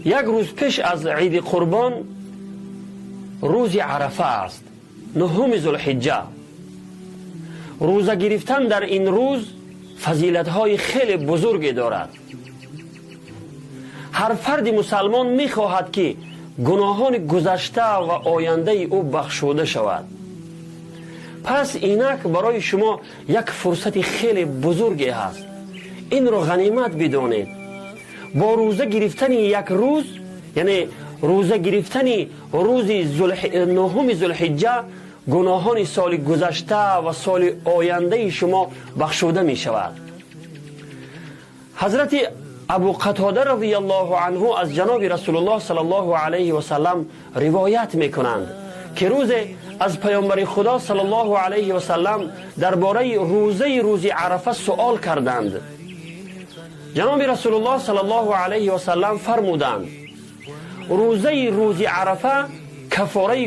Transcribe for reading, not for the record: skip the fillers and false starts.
Як рӯз пеш аз Иди Қурбон рӯзи Арафа аст, 9-уми Зулҳиҷҷа. Рӯза гирифтан дар ин рӯз фазилатҳои хеле бузурге дорад. Ҳар фарди мусалмон мехоҳад, ки гуноҳони гузашта ва ояндаи ӯ бахшуда шавад. Пас инак барои шумо як фурсати хеле бузурге ҳаст. Инро ғанимат бидонед. Бо рӯза гирифтани як рӯз, яъне рӯза гирифтани рӯзи 9-уми Зулҳиҷҷа, гуноҳони соли гузашта ва соли ояндаи шумо бахшуда мешавад. Ҳазрати Абу Қатода радиаллоҳу анҳу аз ҷаноби Расулуллоҳ саллаллоҳу алайҳи васаллам ривоят мекунанд, ки рӯзе аз паёмбари Худо саллаллоҳу алайҳи васаллам дар бораи рӯзаи рӯзи Арафа суол карданд. Ҷаноби Расулуллоҳ саллаллоҳу алайҳи васаллам фармуданд: рӯзаи рӯзи Арафа кафораи